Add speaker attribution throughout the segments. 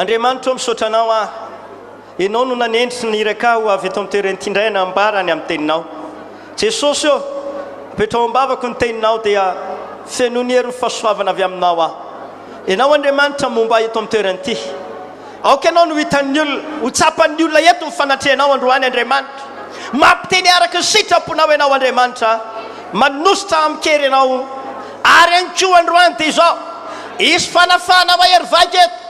Speaker 1: Andriamanitra ô misaotra Anao aho, Ianao no nanendry sy niraka ahy ho avy eto amin'ny toerana ity indray hanambara ny amin'ny Teninao. Jesosy ô, apetraho am-bavako ny Teninao dia fenoy ny herin'ny fahasoavana avy Aminao aho. Ianao Andriamanitra momba ahy eto amin'ny toerana ity. Aoka Ianao no ho hitan'ny olona, ho tsapan'ny olona eto ny fanatrehanao androany Andriamanitra. Mampiteny araka ny sitraponao Ianao Andriamanitra, manositra amin-kery Ianao. Ary ihany koa androany dia izao, hisy fanafahana mahery vaika eto,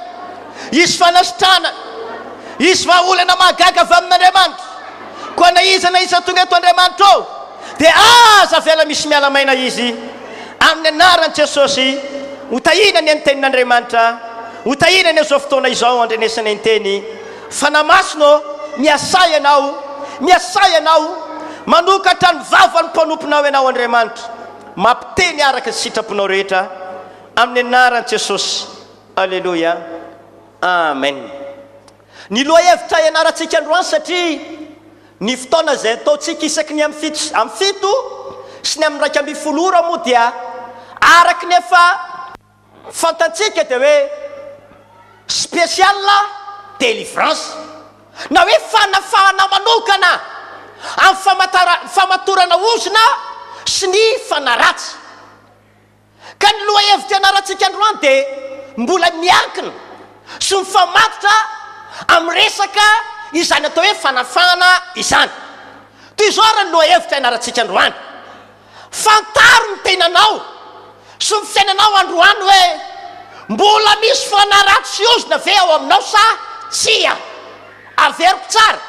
Speaker 1: hisy fanasitranana, hisy vahaolana mahagaga avy amin'Andriamanitra. Koa na iza na iza tonga eto Andriamanitra ô, dia aza avela misy miala maina izy. Amin'ny anaran'i Jesosy, ho tahiana anie ny tenin'Andriamanitra, ho tahiana anie izao fotoana izao andrenesana ny teny. Fanahy Masina ô, miasà Ianao, miasà Ianao, manokatra ny vavan'ny mpanomponao Ianao Andriamanitra, mampiteny araka ny sitraponao rehetra, amin'ny anaran'i Jesosy. Aleloia. Amen. Ny lohahevitra ianarantsika androany satria ny fotoana izay ataontsika isaky ny amin'ny fito amin'ny fito sy ny amin'ny 11 ora moa dia araka ny efa fantantsika dia hoe spécial délivrance na hoe fanafahana manokana amin'ny famatara famatorana ozona sy ny fanaratsy. Ka ny lohahevitra ianarantsika androany dia mbola miankina sy mifamatotra amin'ny resaka izany atao hoe fanafahana izany. Toy izao ary ny lohahevitra ianarantsika androany, Fantaro ny tenanao sy ny fiainanao androany hoe mbola misy fanahy ratsy sy ozona ve ao aminao sa tsia? Averiko tsara,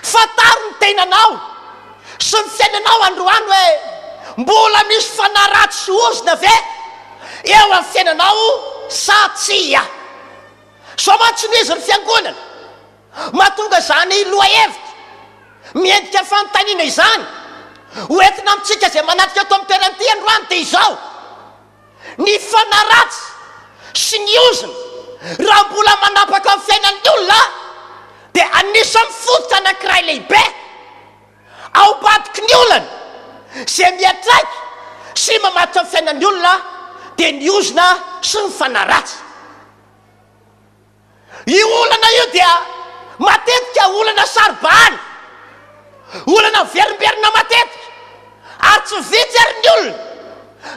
Speaker 1: Fantaro ny tenanao sy ny fiainanao androany hoe mbola misy fanahy ratsy sy ozona ve eo amin'ny fiainanao sa tsia. Izao mantsy no izy ny fiangonana. Mahatonga izany lohahevitra miendrika fanontaniana izany ho entina amintsika izay manatrika eto amin'ny toerana ity androany dia izao. Ny fanahy ratsy sy ny ozona raha mbola manapaka ny fiainan'ny olona dia anisan'ny fototra anankiray lehibe ao ambadiky ny olana izay miantraika sy mamatotra ny fiainan'ny olona dia ny ozona sy ny fanahy ratsy. Io olana io dia matetika olana saro-bahana, olana miverimberina matetika, ary tsy vitsy ary ny olona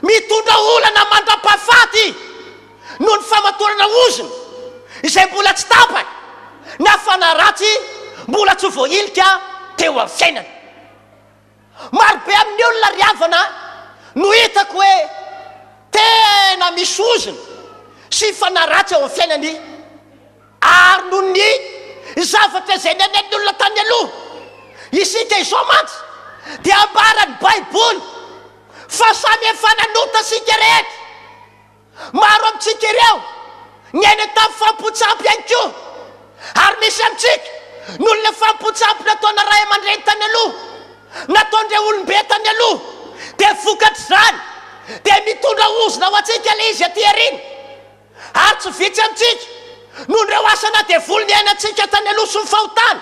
Speaker 1: mitondra olana mandra-pahafaty noho ny famatorana ozona izay mbola tsy tapaka na fanahy ratsy mbola tsy voahilika teo amin'ny fiainana. Marobe amin'ny olona ry havana no hitako hoe tena misy ozona sy fanahy ratsy ao amin'ny fiainany ary noho ny zavatra izay niainan'ny olona tany aloha. Isika izao mantsy dia ambaran'ny Baiboly fa samy efa nanota isika rehetra. Maro amintsika ireo niaina tamin'ny fanompoan-tsampy ihany koa, ary misy amintsika noho ilay fanompoan-tsampy nataona ray aman-dreny tany aloha, nataon'ireo olom-be tany aloha, dia vokatr'izany dia mitondra ozona ho antsika ilay izy aty aoriana, ary tsy vitsy amintsika noho ireo asana devoly niainantsika tany aloha sy ny fahotana.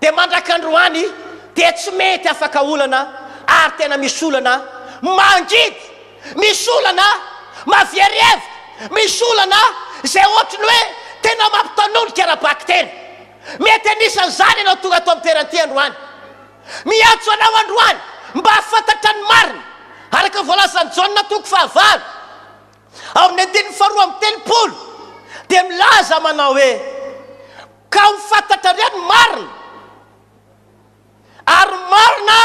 Speaker 1: Dia mandrak'androany dia tsy mety afaka olana ary tena misy olana mangidy, misy olana mahavery hevitra, misy olana izay ohatry ny hoe tena mampitanondrika ara-bakiteny. Mety anisan'izany ianao tonga ato amin'ny toerana ity androany. Miantso anao androany mba hahafantatra ny marina, araka ny voalazan'i Jaona toko fahavalo ao amin'ny andininy faharoa 32 dia milaza manao hoe, Ka ho fantatrareo ny marina, ary ny marina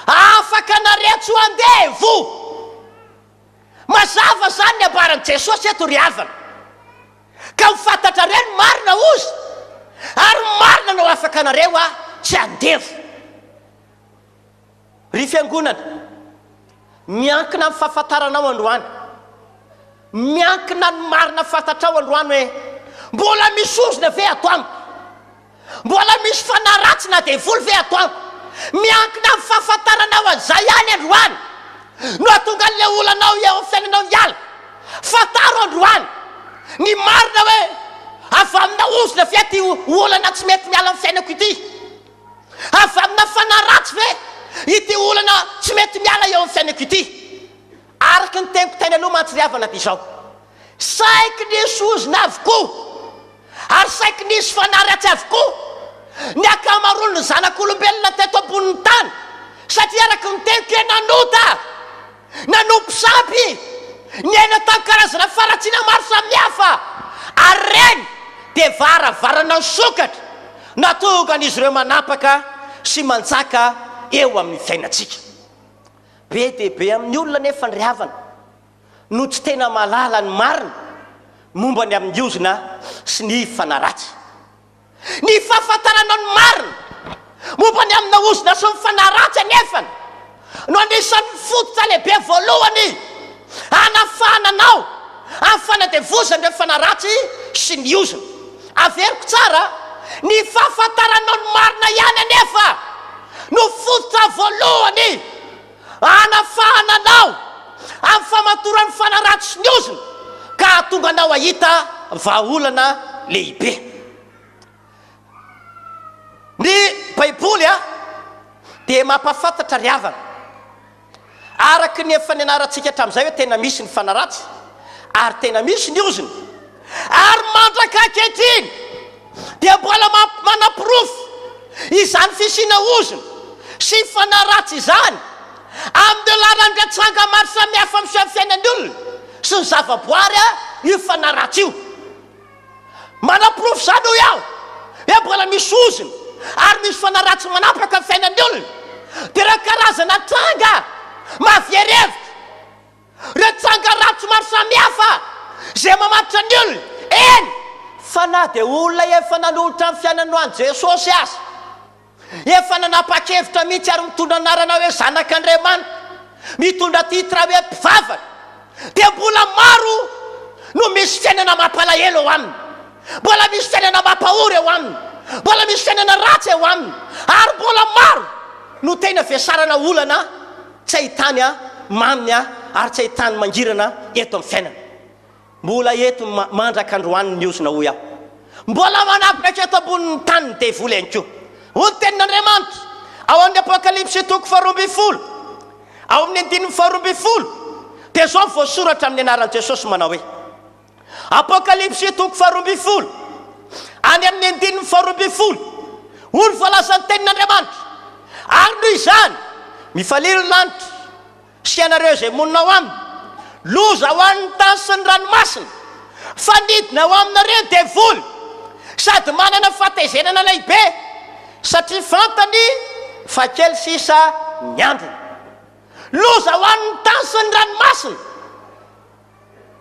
Speaker 1: hahafaka anareo tsy ho andevo. Mazava izany ny ambaran'i Jesosy eto ry havana. Ka ho fantatrareo ny marina hozy, ary ny marina no hahafaka anareo tsy andevo. Ry fiangonana, miankina amin'ny fahafantaranao androany, miankina ny marina fantatrao androany hoe, mbola misy ozona ve ato amiko? Mbola misy fanahy ratsy na devoly ve ato amiko? Miankina amin'ny fahafantaranao an'izay ihany androany no hahatonga an'ilay olanao eo amin'ny fiainanao hiala. Fantaro androany ny marina hoe, avy amina ozona ve ity olana tsy mety miala amin'ny fiainako ity? Avy amina fanahy ratsy ve ity olana tsy mety miala eo amin'ny fiainako ity? Araka ny teniko tany aloha mantsy ry havana dia izao, saiky nisy ozona avokoa. Ary saiky nisy fanahy ratsy avokoa ny ankamaroan'ny zanak'olombelona teto ambonin'ny tany, satria araka ny teniko hoe nanota, nanompo sampy, niaina tamin'ny karazana faharatsiana maro samihafa, ary ireny dia varavarana nisokatra nahatonga an'izy ireo manapaka sy manjaka eo amin'ny fiainantsika. Be dia be amin'ny olona anefa ry havana no tsy tena mahalala ny marina momba ny amin'ny ozona sy ny fanahy ratsy. Ny fahafantarana ny marina momba ny amina ozona sy ny fanahy ratsy anefa no anisan'ny fototra lehibe voalohany hanafahana anao amin'ny fanandevozan'ireo fanahy ratsy sy ny ozona. Averiko tsara, ny fahafantaranao ny marina ihany anefa no fototra voalohany hanafahana anao amin'ny famatoran'ny fanahy ratsy sy ny ozona ka hahatonga anao hahita vahaolana lehibe. Ny Baiboly dia mampahafantatra ry havana, araka ny efa nianarantsika hatramin'izay hoe tena misy ny fanahy ratsy ary tena misy ny ozona, ary mandraka ankehitriny dia mbola manaporofo izany fisiana ozona sy fanahy ratsy izany amin'ireo laharan'ireo tranga maro samihafa miseho amin'ny fiainan'ny olona sy ny zavaboary io fanahy ratsy io. Manaporofo izany hoy aho hoe mbola misy ozona ary misy fanahy ratsy manapaka ny fiainan'ny olona. Dia ireo karazana tranga mahavery hevitra, ireo tranga ratsy maro samihafa izay mamatotra ny olona, eny fa na dia olona efa nanolotra ny fiainany ho an'i Jesosy aza, Efa nanapa-kevitra mihitsy ary mitondra anarana hoe zanak'Andriamanitra, mitondra titre hoe mpivavaka, dia mbola maro no misy fiainana mampalahelo eo aminy, mbola misy fiainana mampahory eo aminy, mbola misy fiainana ratsy eo aminy, ary mbola maro no tena vesarana olana tsy ahitany maminy ary tsy ahitany mangirana eto amin'ny fiainana. Mbola eto mandraka androany ny ozona hoy aho. Mbola manapaka eto ambonin'ny tany ny devoly ihany koa. Hoy ny tenin'Andriamanitra ao amin'ny Apokalypsy toko faharoambinifolo, ao amin'ny andininy faharoambinifolo, dia izao no voasoratra amin'ny anaran'i Jesosy manao hoe, Apokalypsy toko faharoambinifolo, any amin'ny andininy faharoambinifolo, hoy ny voalazan'ny tenin'Andriamanitra, Ary noho izany, mifalia ry lanitra, sy ianareo izay monina ao aminy. Loza ho an'ny tany sy ny ranomasina, fa nidina ho aminareo ny devoly, sady manana fahatezerana lehibe, satria fantany fa kely sisa ny androny. Loza ho an'ny tany sy ny ranomasina,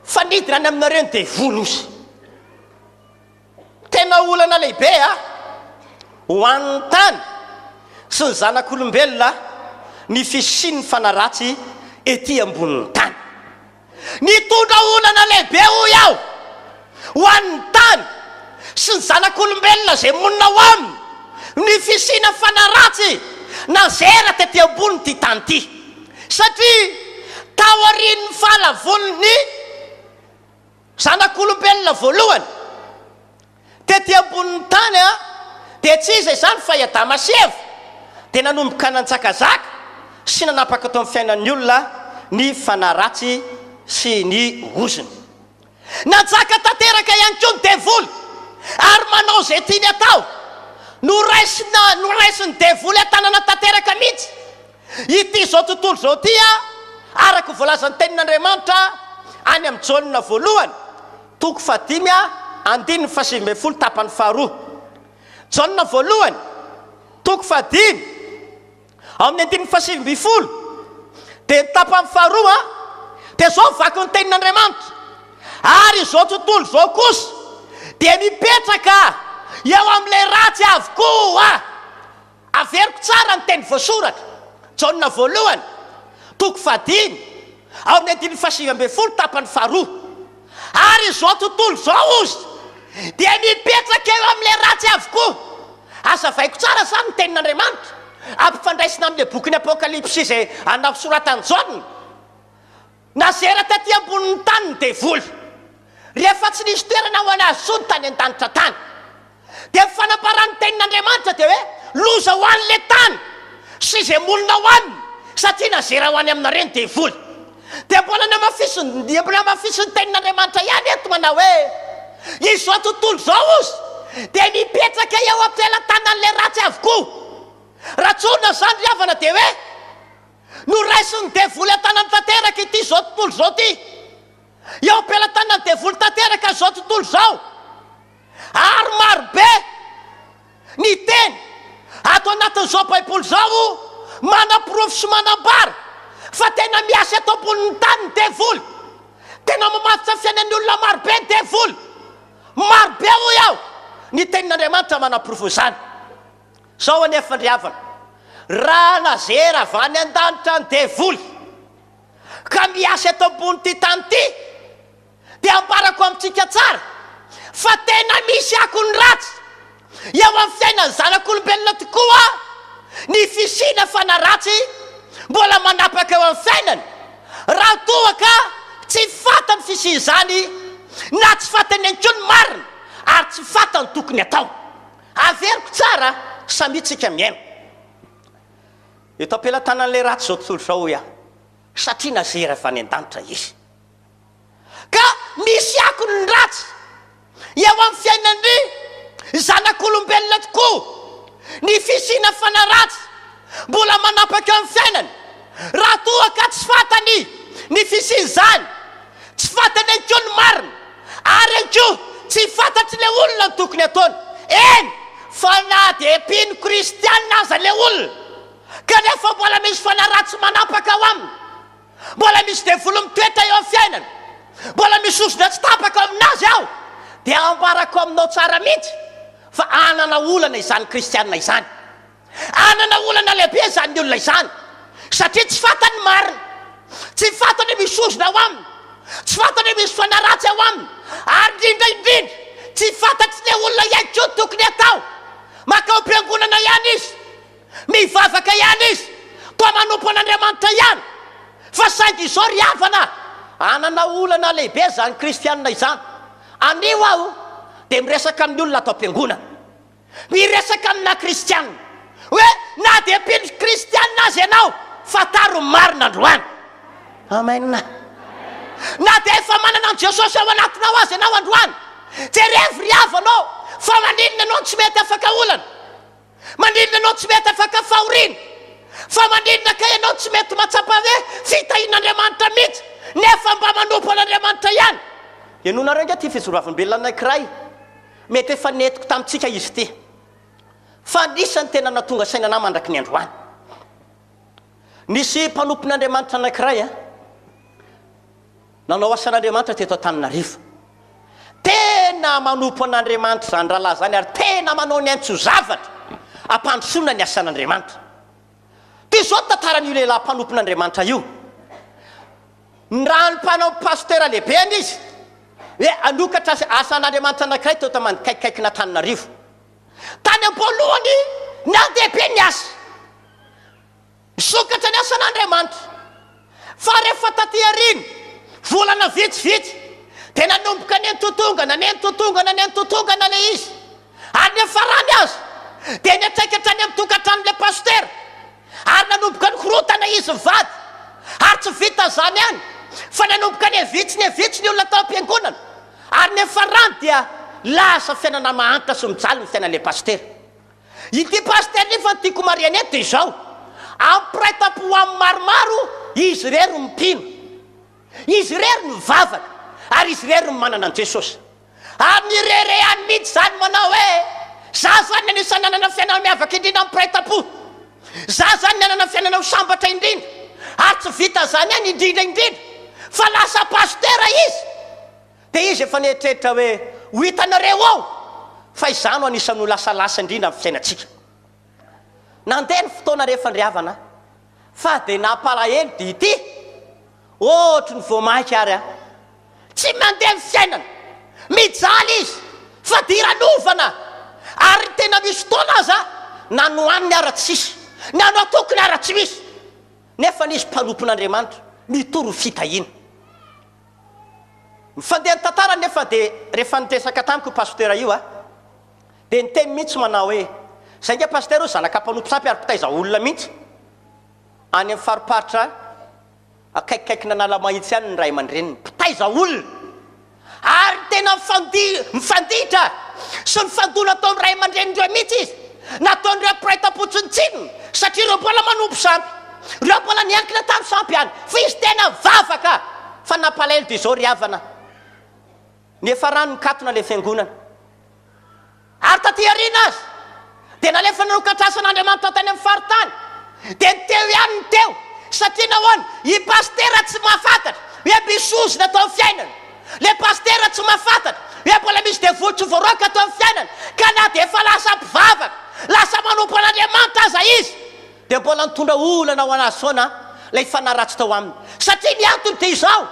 Speaker 1: fa nidina any aminareo ny devoly, hozy. Tena olana lehibe ho an'ny tany sy ny zanak'olombelona ny fisian'ny fanahy ratsy ety ambonin'ny tany. Nitondra olana lehibe hoy aho ho an'ny tany sy ny zanak'olombelona izay monina ao aminy ny fisiana fanahy ratsy nazera tety ambonin'ity tany ity satria taorian'ny fahalavoan'ny Zanak'olombelona voalohany tety ambonin'ny tany dia tsy iza izany fa i Adama sy Eva, dia nanomboka nanjakazaka sy nanapaka teo amin'ny fiainan'ny olona ny fanahy ratsy sy ny ozona. Nanjaka tanteraka ihany koa ny devoly ary manao izay tiany atao. Noraisina, noraisin'ny devoly an-tanana tanteraka mihitsy Ity izao tontolo izao ity, araka ny voalazan'ny Tenin'Andriamanitra any amin'i Jaona voalohany, toko fahadimy, andininy fahasivy ambin'ny folo tapany faharoa. Jaona voalohany, toko fahadimy, ao amin'ny andininy fahasivy ambin'ny folo, dia ny tapany faharoa, dia izao ny vakin'ny Tenin'Andriamanitra, Ary izao tontolo izao kosa dia mipetraka eo amin'ilay ratsy avokoa. Averiko tsara ny teny voasoratra, Jaona voalohany, toko fahadimy, ao amin'ny andininy fahasivy ambin'ny folo, tapany faharoa. Ary izao tontolo izao, hozy, dia mipetraka eo amin'ilay ratsy avokoa. Hazavaiko tsara izany ny tenin'Andriamanitra, ampifandraisina amin'ilay bokin'ny Apokalypsy izay nosoratan'i Jaona. Nazera taty ambonin'ny tany ny devoly, rehefa tsy nisy toerana ho an'azy intsony tany an-danitra tany. Dia ny fanambaran'ny tenin'Andriamanitra dia hoe, Loza ho an'ilay tany sy izay monina ao aminy, satria nazera ho any aminareo ny devoly. Dia mbola namafisin'ny, mbola namafisin'ny tenin'Andriamanitra ihany eto manao hoe, Izao tontolo izao, hozy. dia mipetraka eo am-pelatanan'ilay ratsy avokoa. Raha tsorina izany ry havana dia hoe noraisin'ny devoly an-tanany tanteraka ity izao tontolo izao ity. Eo am-pelatanan'ny devoly tanteraka izao tontolo izao. Ary marobe ny teny ato anatin'izao Baiboly izao manaporofo sy manambara fa tena miasa eto ambonin'ny tany ny devoly. Tena mamatotra fiainan'ny olona marobe ny devoly. Marobe hoy aho ny tenin'Andriamanitra manaporofo izany. Izao anefa ry havana, raha nazera avy any an-danitra ny devoly ka miasa eto ambonin'ity tany ity, dia ambarako amintsika tsara fa tena misy akony ratsy eo amin'ny fiainan'ny zanak'olombelona tokoa ny fisiana fanahy ratsy mbola manapaka eo amin'ny fiainany raha toa ka tsy fantany fisian'izany na tsy fantany ihany koa ny marina ary tsy fantany tokony atao. Averiko tsara, samia tsika mihaino. Eto am-pelatanan'ilay ratsy izao tontolo izao hoy aho, satria nazera avy any an-danitra izy. Ka misy akony ny ratsy eo amin'ny fiainan'ny zanak'olombelona tokoa ny fisiana fanahy ratsy mbola manapaka eo amin'ny fiainany raha toa ka tsy fantany ny fisian'izany, tsy fantany ihany koa ny marina ary ihany koa tsy fantatr'ilay olona ny tokony hataony. Eny fa na dia mpino kristiana aza ilay olona kanefa mbola misy fanahy ratsy manapaka ao aminy. Mbola misy devoly mitoetra eo amin'ny fiainana. Mbola misy ozona tsy tapaka ao aminazy ao. Dia ambarako aminao tsara mihitsy fa hanana olana izany kristiana izany. Hanana olana lehibe izany olona izany satria tsy fantany ny marina. Tsy fantany hoe misy ozona ao aminy. Tsy fantany hoe misy fanahy ratsy ao aminy. Ary indrindra indrindra, tsy fantatr'ilay olona ihany koa ny tokony hatao. Mankao am-piangonana ihany izy. Mivavaka ihany izy, toa manompo an'Andriamanitra ihany, fa saingy izao ry havana, hanana olana lehibe izany kristianina izany. Anio aho dia miresaka amin'ny olona ato am-piangonana, miresaka amina kristianina, hoe na dia mpino kristianina aza ianao, fantaro ny marina androany. Amen. Na dia efa manana an'i Jesosy ao anatinao aza ianao androany, jerevo ry havana ô, fa maninona ianao no tsy mety afaka olana? Maninona ianao tsy mety afaka fahoriana? Fa maninona kay ianao tsy mety mahatsapa hoe fitahian'Andriamanitra mihitsy nefa mba manompo an'Andriamanitra ihany? Henoinareo ange ity fijoroavolombelona anankiray mety efa nentiko tamintsika izy ity, fa anisan'ny tena nahatonga saina anah mandraky ny androany. Nisy mpanompon'Andriamanitra anankiray Nanao asan'Andriamanitra teto Antananarivo. Tena manompo an'Andriamanitra izany rahalahy izany ary tena manao ny ainy tsy ho zavatra hampandrosoana ny asan'Andriamanitra. Toy izao ny tantaran'io lehilahy mpanompon'Andriamanitra io. Nirahan'ny mpanao pasitera lehibeny izy hoe hanokatra asan'Andriamanitra anankiray teto manikaikikaikin'Antananarivo. Tany am-boalohany nandeha be ny asa. Misokatra ny asan'Andriamanitra. Fa rehefa taty aoriana, volana vitsivitsy, dia nanomboka nentotongana, nentotongana, nentotongana ilay izy. Ary niafarany aza, dia niantraika hatrany amin'ny tokantranon'ilay pasitera. Ary nanomboka nikorontana izy mivady. Ary tsy vitan'izany ihany, fa nanomboka nihavitsy nihavitsy ny olona tao am-piangonana. Ary niafarany dia lasa fiainana mahantra sy mijaly ny fiainan'ilay pasitera. Ity pasitera ity fa ny tiako marihana eto dia izao, amin'ny mpiray tampo aminy maromaro, izy irery no mpino, izy irery no mivavaka, ary izy irery no manana an'i Jesosy. Ary nireharehany mihitsy izany manao hoe, za izany anisan'ny nanana fiainana miavaka indrindra amin'ny mpiray tampo, za izany nanana fiainana ho sambatra indrindra, ary tsy vitan'izany ihany indrindra indrindra fa lasa pasitera izy. Dia izy efa nieritreritra hoe, Ho hitanareo ao fa izaho no anisan'ny ho lasa lasa indrindra amin'ny fiainantsika. Nandeha ny fotoana rehefa ndry havana fa dia nampalahelo dia ity, ohatry ny vao mainka ary an! Tsy mandeha ny fiainana, mijaly izy, fadiranovana, ary tena misy fotoana aza na ny hohaniny ara tsisy, na ny atokony ara tsy misy, nefa izy mpanompon'Andriamanitra, mitory ho fitahiana. Ny fandehan'ny tantara nefa dia rehefa niresaka tamiko io pasitera io aho dia niteny mihitsy manao hoe, zay nge pasitera io zanaka mpanompo sampy ary mpitaiza olona mihitsy any amin'ny fariparitra akaikikaikin'Analamahitsy any ny ray aman-dreniny, mpitaiza olona ary tena mifanditra.
Speaker 2: sy nifandona ataon'ny ray aman-drenin'ireo mihitsy izy, nataon'ireo mpiray tampo tsinontsinona, satria ireo mbola manompo sampy, ireo mbola niankina tamin'ny sampy ihany, fa izy tena nivavaka. Fa nampalahelo dia izao ry havana, niafarany nikatona ilay fiangonana. Ary taty aoriana aza, dia nalefa nanokatrasan'Andriamanitra tany amin'ny faritany. Dia ny teo ihany no teo. Satria nahoana? I Pasitera tsy mahafantatra hoe misy ozona ato amin'ny fiainana. Ilay Pasitera tsy mahafantatra hoe mbola misy devoly tsy voaroaka ato amin'ny fiainana. Ka na dia efa lasa mpivavaka, lasa manompo an'Andriamanitra aza izy, dia mbola nitondra olana ho an'azy foana ilay fanahy ratsy tao aminy. Satria ny antony dia izao,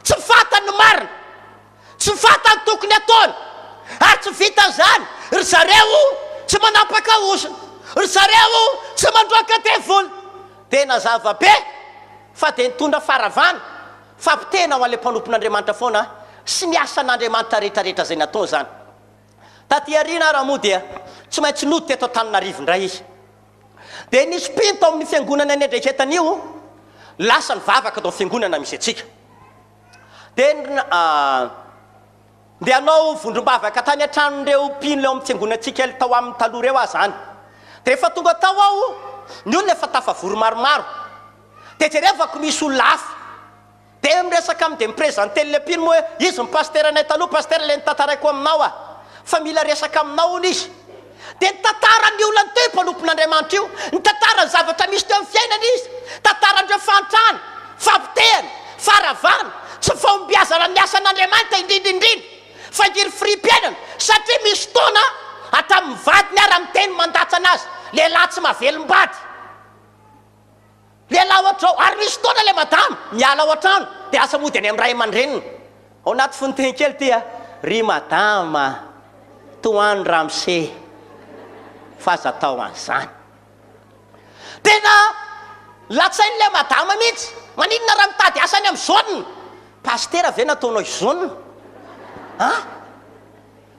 Speaker 2: tsy fantany ny marina. Tsy fantany tokony ataony ary tsy vitan'izany, ry zareo tsy manampaka ozona, ry zareo tsy mandroaka devoly. Dia nazava be fa dia nitondra faharavana, fampitehana ho an'ilay mpanompon'Andriamanitra foana sy ny asan'Andriamanitra rehetrarehetra izay nataony izany. Taty aoriana ary moa dia tsy maintsy nody teto Antananarivo indray izy. Dia nisy mpino tao amin'ny fiangonana niandraiketany io lasa nivavaka tao amin'ny fiangonana misy antsika. Dia ndeha hanao vondrom-bavaka tany an-tranon'ireo mpino eo amin'ny fiangonantsika tao aminy taloha ireo aho izany. Dia rehefa tonga tao aho, ny olona efa tafavory maromaro. Dia jerevako misy olona hafa. Dia miresaka aminy, dia mi-presenter an'ilay mpino moa hoe, izy ny pasiteranay taloha, pasitera ilay notantaraiko aminao aho. Fa mila resaka aminao hono izy. Dia nitantara ny olany teo io mpanompon'Andriamanitra io, nitantara ny zavatra misy teo amin'ny fiainany izy, tantaran'ireo fahantrana, fampotehana, faharavana, tsy fahombiazana ny asan'Andriamanitra indrindra indrindra, fangirifiriam-piainana, satria misy fotoana hatramin'ny vadiny ara miteny mandatsana azy, lehilahy tsy mahavelom-bady. Lehilahy ao an-trao, ary misy fotoana ilay madama miala ao an-trano dia lasa mody any amin'ny ray aman-dreniny. Ao anaty fononteny kely ity a, ry madama, tohano ramose fa aza atao an'izany. Tena latsain'ilay madama mihitsy, maninona raha mitady asa any amin'ny zone? Pasitera ve nataonao zone? An?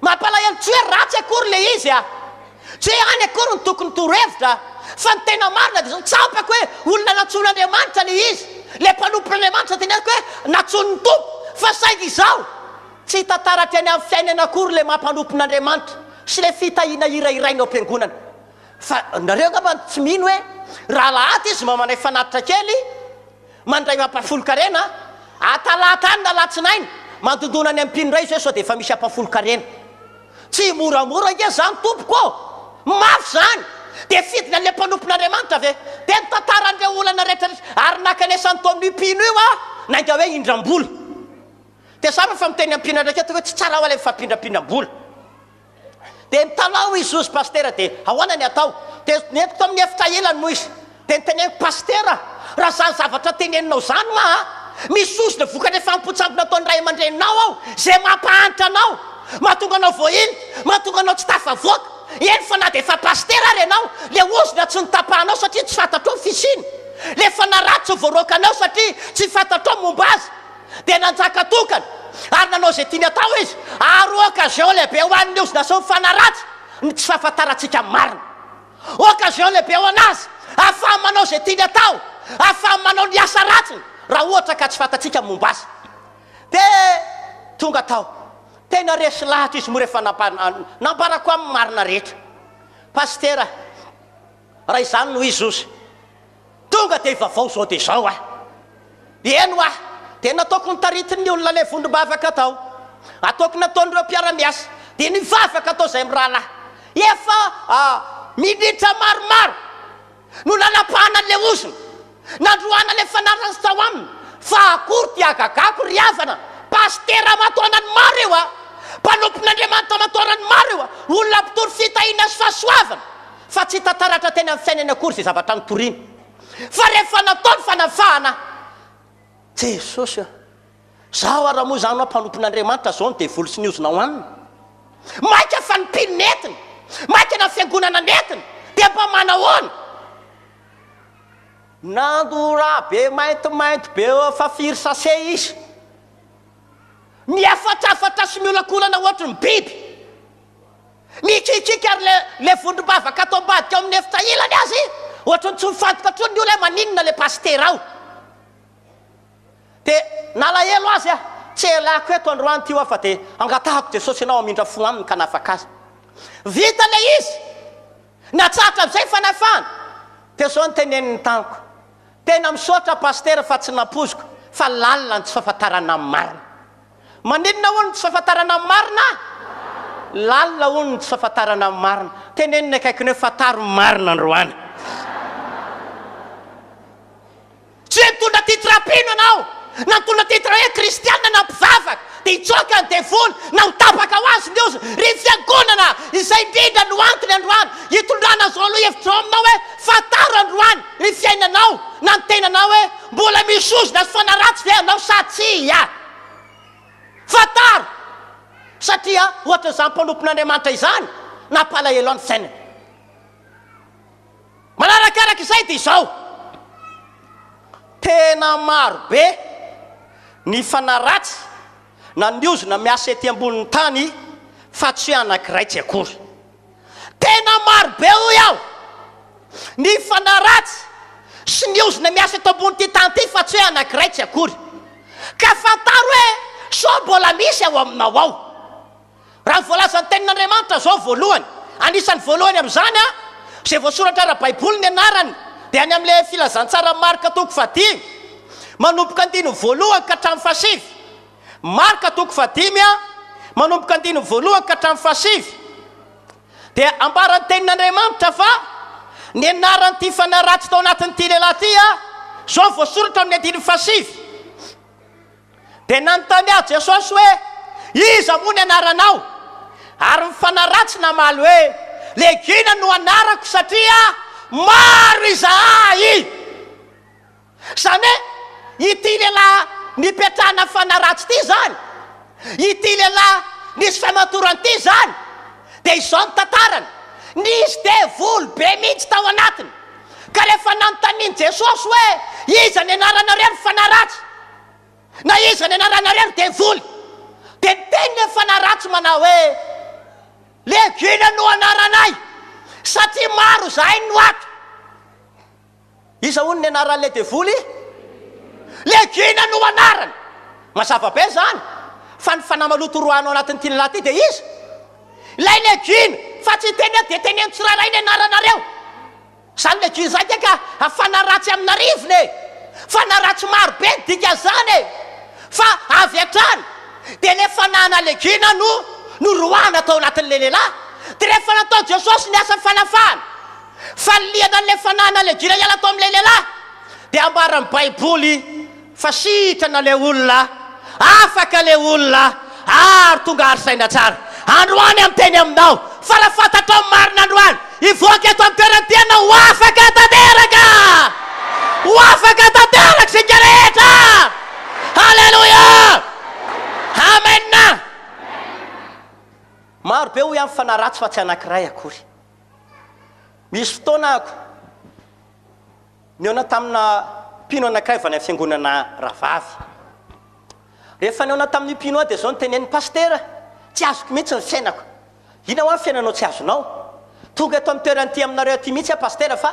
Speaker 2: Mampalahelo, tsy hoe ratsy akory ilay izy a! Tsy hoe any akory no tokony torohevitra fa ny tena marina dia izao, tsapako hoe olona nantsoin'Andriamanitra ilay izy, ilay mpanompon'Andriamanitra teneniko hoe nantsoin'ny Tompo, fa saingy izao, tsy hita taratra eny amin'ny fiainana akory ilay maha mpanompon'Andriamanitra sy ilay fitahiana hirahiraina ao am-piangonana. Fa nareo angamba tsy mino hoe raha alahady izy mba manay fanatitra kely, Mandray ampahafolon-karena a talata any na alatsinainy, mandondona any amin'ny mpino indray izy hoe sao dia efa misy ampahafolon-karena. Tsy moramora ange izany tompoko ô! Mafy izany! Dia fidiny an'ilay mpanompon'Andriamanitra ve? Dia nitantara an'ireo olana rehetra rehetra, ary nankanesany tao amin'io mpino io aho, nainga hoe hindram-bola. Dia zara fa miteny amin'ny mpino ndraiky aho hoe tsy tsara hoa ilay mifampindrampindram-bola. Dia nitalaho izy hozy pasitera dia ahoana ny atao? Dia nentiko tamin'ny efitra ilany moa izy. Dia noteneniko, pasitera, raha izany zavatra teneninao izany ma a, misy ozona vokatra fanompoan-tsampy nataon'ny ray aman-dreninao ao, izay mampahantra anao, mahatonga anao voahilika, mahatonga anao tsy tafavoaka. Eny fa na dia efa pasitera ary ianao, ilay ozona tsy notapahanao satria tsy fantatrao ny fisiany, ilay fanahy ratsy tsy voaroakanao satria tsy fantatrao ny momba azy. Dia nanjaka tokana ary nanao izay tiany atao izy, ary occasion lehibe ho an'ny ozona sy ny fanahy ratsy ny tsy fahafantarantsika ny marina. Occasion lehibe ho an'azy ahafahany manao izay tiany atao, ahafahany manao ny asa ratsiny raha ohatra ka tsy fantatsika ny momba azy. Dia tonga tao. Tena resy lahatra izy moa rehefa nambarako aminy ny marina rehetra. Pasitera, raha izany no izy ozy. Tonga dia vaovao izao dia izao aho. Eny hoa, dia nataoko notaritin'ny olona ilay vondrom-bavaka tao. Ataoko nataon'ireo mpiara-miasa. Dia nivavaka tao izahay mirahalahy. Efa minitra maromaro no nanapahana an'ilay ozona, nandroahana ilay fanahy ratsy tao aminy. Fa akory ty hagagako ry havana, pasitera aman-taonany maro io a! Mpanompon'Andriamanitra aman-taonany maro io a! Olona mpitory fitahiana sy fahasoavana. Fa tsy hita taratra teny amin'ny fiainany akory izay zavatra notoriny. Fa rehefa natao ny fanafahana, Jesosy a! Zaho ara moa izany hoa mpanompon'Andriamanitra zao ny devoly sy ny ozona ao aminy. Maika fa ny mpino nentiny, maika na ny fiangonana nentiny, dia mba manahoana? Nandora be maintimainty be eo fa firy sachet izy. Mihafatrafatra sy miolakolana ohatry ny biby. Mikikiky ary le le vondrom-bavaka ato ambadika ao amin'ny efitra ilany aza i, ohatran'ny tsy mifantoka intsony ny olona hoe maninona le pasitera ao. Dia nalahelo azy aho, tsy elako eto androany ity hoa fa dia angatahako Jesosy ianao hamindra fo aminy ka hanafaka azy. Vita ilay izy, natsahatra amin'izay ny fanafahana. Dia izao no teneniny tamiko, Tena misaotra Pasitera fa tsy nampoiziko fa lalina ny tsy fahafantarana ny marina. Maninona hono ny tsy fahafantarana ny marina? Lalina hono ny tsy fahafantarana ny marina. Teneno ny akaikiny hoe fantaro ny marina androany. Tsy hoe mitondra titre mpino ianao, na mitondra titre hoe kristiana na mpivavaka, dia hitsoaka ny devoly, na ho tapaka ho azy ny ozona. Ry fiangonana, izay indrindra no antony androany hitondrana izao lohahevitra izao aminao hoe fantaro androany ny fiainanao na ny tenanao hoe mbola misy ozona sy fanahy ratsy ve anao sa tsia. Fantaro! Satria ohatran'izany mpanompon'Andriamanitra izany nampalahelo ahy ny fiainany. Manarakaraka izay dia izao, tena maro be ny fanahy ratsy na ny ozona miasa ety ambonin'ny tany fa tsy hoe anankiray tsy akory. Tena maro be hoy aho ny fanahy ratsy sy ny ozona miasa eto ambonin'ity tany ity fa tsy hoe anankiray tsy akory. Ka fantaro hoe sao mbola misy ao aminao ao. Raha ny voalazan'ny Tenin'Andriamanitra izao voalohany, anisan'ny voalohany amin'izany izay voasoratra ara-baiboly ny anarany dia any amin'ilay Filazantsaran'i Marka toko fahadimy, manomboka andininy voalohany ka hatramin'ny fahasivy. Marka toko fahadimy manomboka andininy voalohany ka hatramin'ny fahasivy dia ambaran'ny Tenin'Andriamanitra fa ny anaran'ity fanahy ratsy tao anatin'ity lehilahy ity izao voasoratra amin'ny andininy fahasivy. Dia nanontany azy Jesosy hoe, Iza moa ny anaranao? Ary ny fanahy ratsy namaly hoe, Legina no anarako satria maro izahay. Izany hoe ity lehilahy nipetrahana fanahy ratsy ity izany, ity lehilahy nisy famatorana ity izany, dia izao ny tantarany, nisy devoly be mihitsy tao anatiny, ka rehefa nanontanian'i Jesosy hoe, Iza ny anaranareo ry fanahy ratsy? Na iza ny anaranareo ry devoly? Dia niteny ilay fanahy ratsy manao hoe, Legiona no anaranay, satria maro izahay no ato. Iza hono ny anaran'ilay devoly? Legiona no anarany. Mazava be izany fa ny fanahy maloto roahina ao anatin'ity lehilahy ity dia iza? Ilay legiona, fa tsy hiteny hoe dia teneno tsirairay ny anaranareo. Izany legiona izany ange ka fanahy ratsy amin'arivony e! Fanahy ratsy maro be ny dikan'izany e! Fa avy hatrany dia ilay fanahina legiona no noroahina tao anatin'ilay lehilahy. Dia rehefa nataon'i Jesosy ny asa fanafahana, Fanilihana an'ilay fanahina legiona hiala tao amin'ilay lehilahy, dia ambaran'ny Baiboly fa sitrana ilay olona, afaka ilay olona, ary tonga ary saina tsara. Androany aho miteny aminao, fa raha fantatrao ny marina androany, hivoaka eto amin'ny toerana ity ianao ho afaka tanteraka! Ho afaka tanteraka isika rehetra! Haleloia! Amen! Maro be hoy aho ny fanahy ratsy fa tsy anankiray akory. Misy fotoana ako nihaona tamina mpino anankiray avy any amin'ny fiangonana rahavavy. Rehefa nihaona tamin'io mpino aho dia izao no teneniny, Pasitera, tsy azoko mihitsy ny fiainako. Inona hoa ny fiainanao tsy azonao? Tonga eto amin'ny toerana ity aminareo aty mihitsy aho Pasitera fa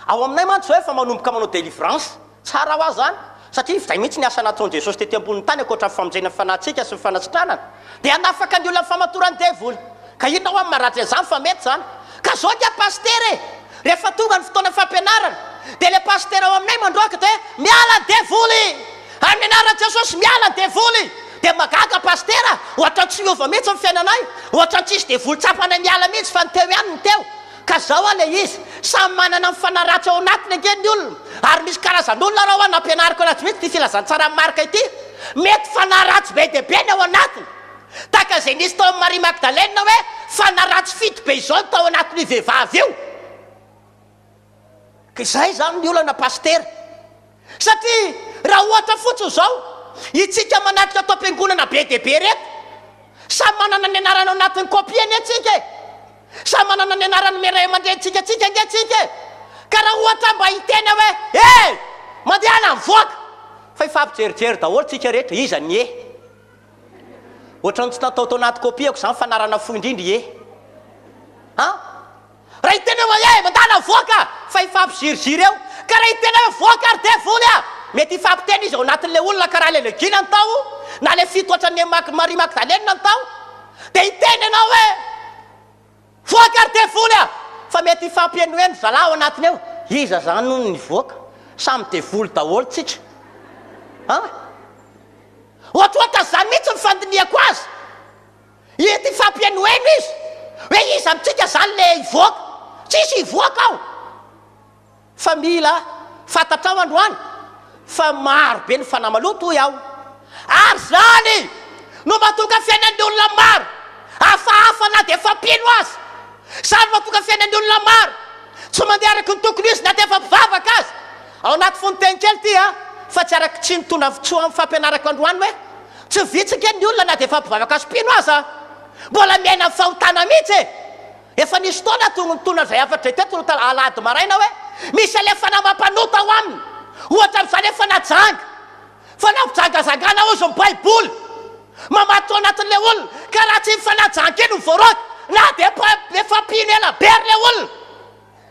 Speaker 2: ao aminay mantsy izao efa manomboka manao délivrance. Tsara hoa zany satria izay mihitsy ny asa nataon'i Jesosy tety ambonin'ny tany ankoatra ny famonjena ny fanahintsika sy ny fanasitranana dia hanafaka ny olona amin'ny famatoran'ny devoly. Ka inona hoa ny maharatry an'izany fa mety izany. Ka zao angaha Pasitera e! Rehefa tonga ny fotoana fampianarana dia ilay Pasitera ao aminay mandroaka dia hoe miala ny devoly! Amin'ny anaran'i Jesosy miala ny devoly! Dia mahagaga Pasitera, ohatran'ny tsy miova mihitsy ny fiainanay, ohatran'ny tsisy devoly tsapanay miala mihitsy fa ny teo ihany ny teo. Ka zao hoa le izy, samy manana ny fanahy ratsy ao anatiny ange ny olona, ary misy karazan'olona raha hoa nampianariko anazy mihitsy ity filazantsaran'i Marka ity, mety fanahy ratsy be dia be ny ao anatiny, tahaka izay nisy tao amin'i Maria Magdalena hoe fanahy ratsy fito be izao ny tao anatin'io vehivavy io. Ka izay izany ny olana Pasitera. Satria raha ohatra fotsiny izao, itsika manatrika ato am-piangonana be dia be ireto, samy manana ny anarany ao anatin'ny kopia anie tsika e! Samy manana ny anaran'ny ray aman-drenintsika tsika ange tsika e! Ka raha ohatra mba hiteny aho hoe, eh! Mandehana mivoaka! Fa hifampijerijery daholo tsika rehetra, iza ny eh? Ohatran'ny tsy natao tao anaty kopiako izany fa anarana fohy indrindra i eh! An? Raha hiteny hoe eh! Mandala mivoaka! Fa hifampiziriziry eo. Ka raha hiteny hoe voaka ry devoly a! Mety hifampiteny izy ao anatin'ilay olona karaha ilay legina ny tao, na ilay fito ohatran'ny an'i Maria Magdalena ny tao. Dia hiteny ianao hoe. Voaka ry devoly a! Fa mety hifampihenoheno zalahy ao anatiny ao. Iza zany hono nivoaka? Samy devoly daholo tsika. An? Ohatrohatran'izany mihitsy ny fandinihako azy. Ety hifampihenoheno izy. Hoe iza amintsika zany le hivoaka? Tsisy hivoaka ao. Fa mila fantatrao androany fa maro be ny fanahy maloto hoy aho. Ary izany no mahatonga fiainan'ny olona maro hafahafa na dia efa mpino aza. Izany no mahatonga fiainan'ny olona maro tsy mandeha araka ny tokony ho izy na dia efa mpivavaka aza. Ao anaty fononteny kely ity a, fa tsy araka tsy nitondra soa amin'ny fampianarako androany hoe tsy vitsy ange ny olona na dia efa mpivavaka sy mpino aza mbola miaina amin'ny fahotana mihitsy e. Efa nisy fotoana aho nitondra izay hafatra izay teto alahady maraina hoe misy ilay fanahy mampanota ao aminy. Ohatra amin'izany hoe fanahy janga. Fanahy mpijangajangana hozy ny Baiboly. Mamatotra ao anatin'ilay olona. Ka raha tsy iny fanahy janga iny no voaroaka, na dia efa mpino ela be ary ilay olona,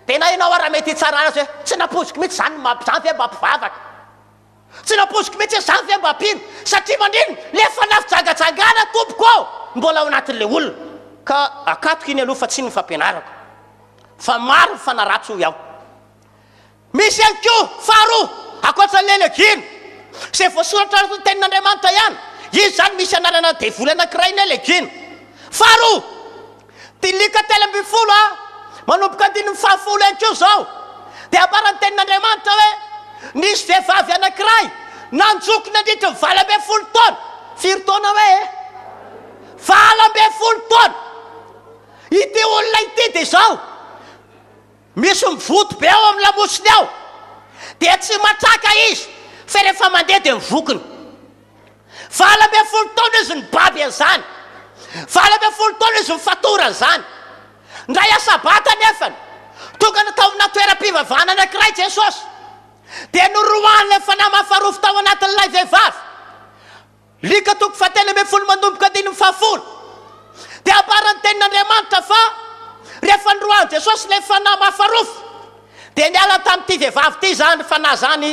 Speaker 2: dia na ianao ara mety hitsara azy hoe tsy nampoiziko mihitsy izany, izany ve mba mpivavaka? Tsy nampoiziko mihitsy hoe zany ve mba mpino? Satria manino? Le fanahy fijangajangana tompoko ô! Mbola ao anatin'le olona. Ka akatoka iny aloha fa tsy iny ny fampianarako. Fa maro ny fanahy ratsy hoy aho. Misy ihany koa faharoa, ankoatra an'le legino, izay voasoratra ao anatin'ny tenin'Andriamanitra ihany. Izy izany misy anarana devoly anankiray ny hoe legino. Faharoa, Ty Lioka 13 a, manomboka andininy fahafolo ihany koa izao, dia ambaran'ny Tenin'Andriamanitra hoe, Nisy vehivavy anankiray nanjoko nandritry ny 18 taona. Firy taona hoe e? 18 taona! Ity olona ity dia izao, misy mivoto be ao amin'ny lamosiny ao, dia tsy matraka izy, fa rehefa mandeha dia mivokona. 18 taona izy nibaby an'izany. 18 taona izy nifatora an'izany. Indray asabata anefany, tonga tao amina toeram-pivavahana anankiray Jesosy. Dia noroahan'ilay fanahy mahafarofy tao anatin'ilay vehivavy. Lioka toko fahatelo ambin'ny folo manomboka andininy fahafolo. Dia ambaran'ny tenin'Andriamanitra fa rehefa noroahan'i Jesosy ilay fanahy mahafarofy, Dia niala tamin'ity vehivavy ity izany fanahy izany,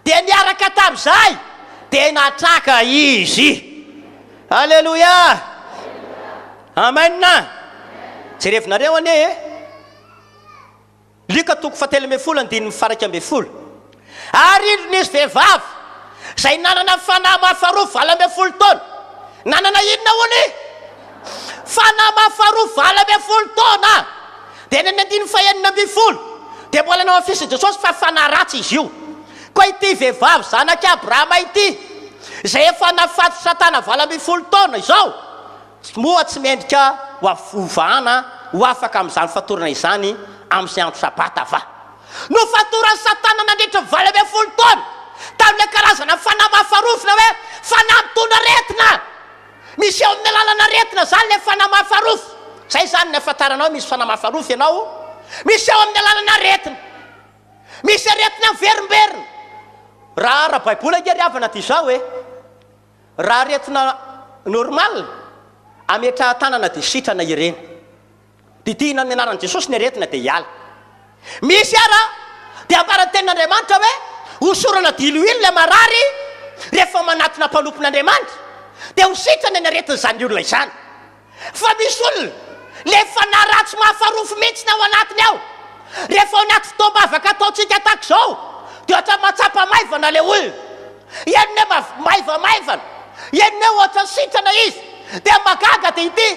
Speaker 2: dia niaraka tamin'izay, dia natraka izy. Aleloia! Amen! Jerevinareo anie e! Lioka toko fahatelo ambin'ny folo andininy faha-11. Ary indro nisy vehivavy izay nanana fanahy mahafaroa 18 taona. Nanana inona hono i? Fanahy mahafaroa 18 taona. Dia any amin'ny andininy fahenina ambin'ny folo dia mbola nohamafisin'i Jesosy fa fanahy ratsy izy io. Koa ity vehivavy zanak'i Abrahama ity, izay efa nafaty Satana 18 taona izao, moa tsy mendrika ho hovahana ho afaka amin'izany fatorana izany amin'izay andro Sabata va? Nofatoran'i Satana nandritra ny 18 taona tamin'ilay karazana fanahy mahafarofina hoe fanahy mitondra aretina. Miseho amin'ny alalan'ny aretina izany ilay fanahy mahafarofy. Izay izany ny ahafantaranao hoe misy fanahy mahafarofy ianao. Miseho amin'ny alalan'ny aretina. Misy aretina miverimberina. Raha ara-baiboly ange ry havana dia izao e, raha aretina normal, ametrahan-tanana dia sitrana ireny. Didihina amin'ny anaran'i Jesosy ny aretina dia hiala. Misy ara dia ambaran'ny tenin'Andriamanitra hoe hosorana diloilo ilay marary rehefa manatona mpanompon'Andriamanitra dia ho sitrana ny aretin'izany olona izany. Fa misy olona le fanahy ratsy mahafarofy mihitsy ny ao anatiny ao. Rehefa ao anaty fotoam-bavaka ataontsika tahaka izao dia ohatran'ny mahatsapa maivana ilay olona. Henony hoe maivamaivana, henony hoe ohatran'ny sitrana izy, dia mahagaga dia ity,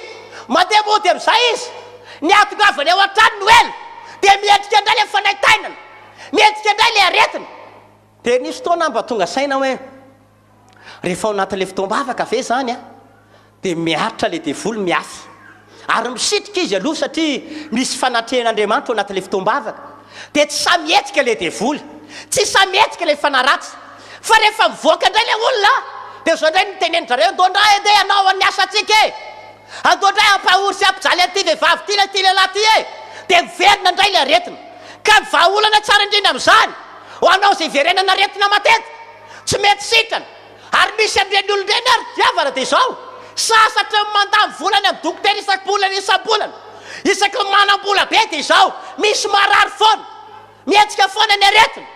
Speaker 2: mandeha mody amin'izay izy, ny hahatongavany ao an-trano no ela, dia miendrika indray ilay fanaintainana, miendrika indray ilay aretina. Dia nisy fotoana aho mba tonga saina hoe, rehefa ao anatin'ilay fotoam-bavaka ve izany an, Dia miaritra ilay devoly miafy. Ary misitrika izy aloha satria misy fanatrehan'Andriamanitra ao anatin'ilay fotoam-bavaka. Dia tsy sahy mihetsika ilay devoly. Tsy sahy mihetsika ilay fanahy ratsy. Fa rehefa mivoaka indray ilay olona, dia izao indray no tenenin-dry zareo, Andao indray andeha hanao ny asantsika e! Andao indray hampahory sy hampijaly an'ity vehivavy ity na ity lehilahy ity e! Dia miverina indray ilay aretina. Ka ny vahaolana tsara indrindra amin'izany, ho anao izay iverenana aretina matetika, tsy mety sitrana, Ary misy amin'ireny olona ireny ary ry havana dia izao, sasatra ny mandany vola any amin'ny dokotera isam-bolana isam-bolana, isaky ny manam-bola be dia izao, misy marary foana, mihetsika foana ny aretina.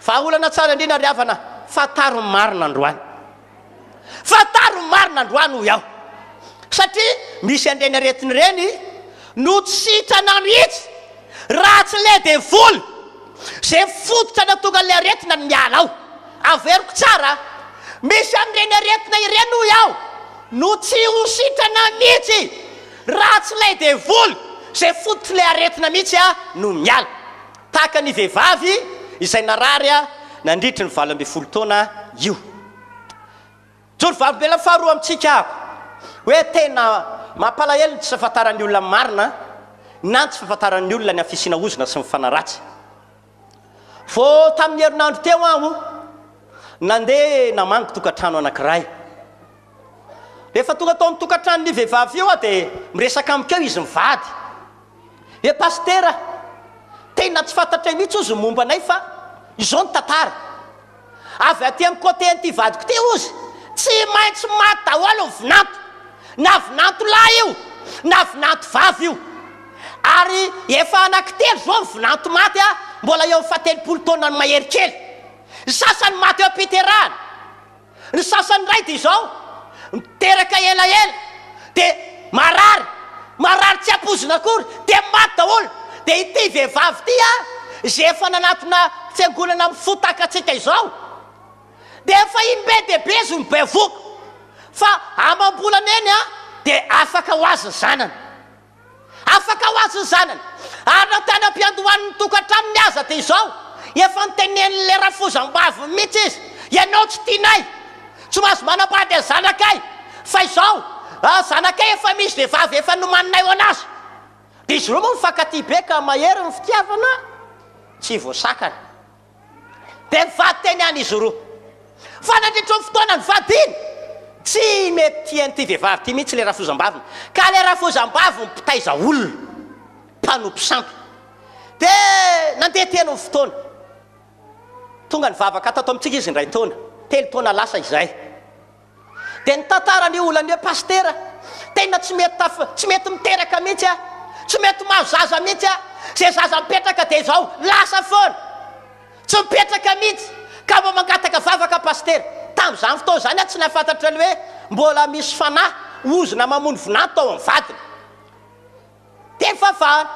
Speaker 2: Vahaolana tsara indrindra ry havana, fantaro ny marina androany. Fantaro ny marina androany hoy aho. Satria misy an'ireny aretina ireny, no tsy sitrana mihitsy raha tsy ilay devoly izay fototra nahatonga an'ilay aretina no miala ao. Averiko tsara, misy amin'ireny aretina ireny hoy aho no tsy ho sitrana mihitsy raha tsy ilay devoly izay fototr'ilay aretina mihitsy no miala. Tahaka ny vehivavy izay narary nandritry ny 18 taona io. Joro vavolombelona faharoa amintsika aho hoe tena mampalahelo ny tsy fahafantaran'ny olona ny marina na ny tsy fahafantaran'ny olona ny fisiana ozona sy ny fanahy ratsy. Vao tamin'ny herinandro teo aho nandeha namangy tokantrano anankiray. Rehefa tonga tao amin'ny tokantranon'io vehivavy io aho dia miresaka amiko eo izy mivady. Hoe pasitera, tena tsy fantatray mihitsy ozy ny momba anay fa izao ny tantara. Avy aty amin'ny côté an'ity vadiko ity ozy, tsy maintsy maty daholo ny vinanto. Na vinanto lahy io, na vinanto vavy io. Ary efa anankitelo izao ny vinanto maty a, mbola eo amin'ny fahatelopolo taonany mahery kely. Ny sasany maty eo am-piterahana. Ny sasany indray dia izao, miteraka elaela, dia marary, marary tsy ampoizina akory, dia maty daholo. Dia ity vehivavy ity a, izay efa nanatona fiangonana amin'ny fo tahaka antsika izao, dia efa im-be dia be izy no bevoka, fa amam-bolana eny a, dia afaka ho azy ny zanany. Afaka ho azy ny zanany. Ary na tany am-piandohan'ny tokantranony aza dia izao, efa notenenin'ilay rafozam-baviny mihitsy izy, Ianao tsy tianay, tsy mahazo manambady ny zanakay, fa izao, zanakay efa misy vehivavy efa nomaninay ho an'azy. Dia izy ireo moa mifankatia be ka mahery ny fitiavana, tsy voasakana. Dia nivady teny ihany izy roa. Fa nandritra ny fotoana nivadiany, tsy mety tian'ity vehivavy ity mihitsy ilay rafozam-baviny. Ka ilay rafozam-baviny mpitaiza olona, mpanompo sampy. Dia nandeha teny ny fotoana. Tonga nivavaka tato amintsika izy indray taona, telo taona lasa izay. Dia nitantara an'io olana io hoe, Pasitera, tena tsy mety taf, tsy mety miteraka mihitsy aho, tsy mety mahazo zaza mihitsy aho, izay zaza mipetraka dia izao, lasa foana, tsy mipetraka mihitsy, ka mba mangataka vavaka Pasitera. Tamin'izany fotoana izany aho tsy nahafantatra ny hoe mbola misy fanahy ozona mamono vinanto ao amin'ny vadiny. Dia nifafahana.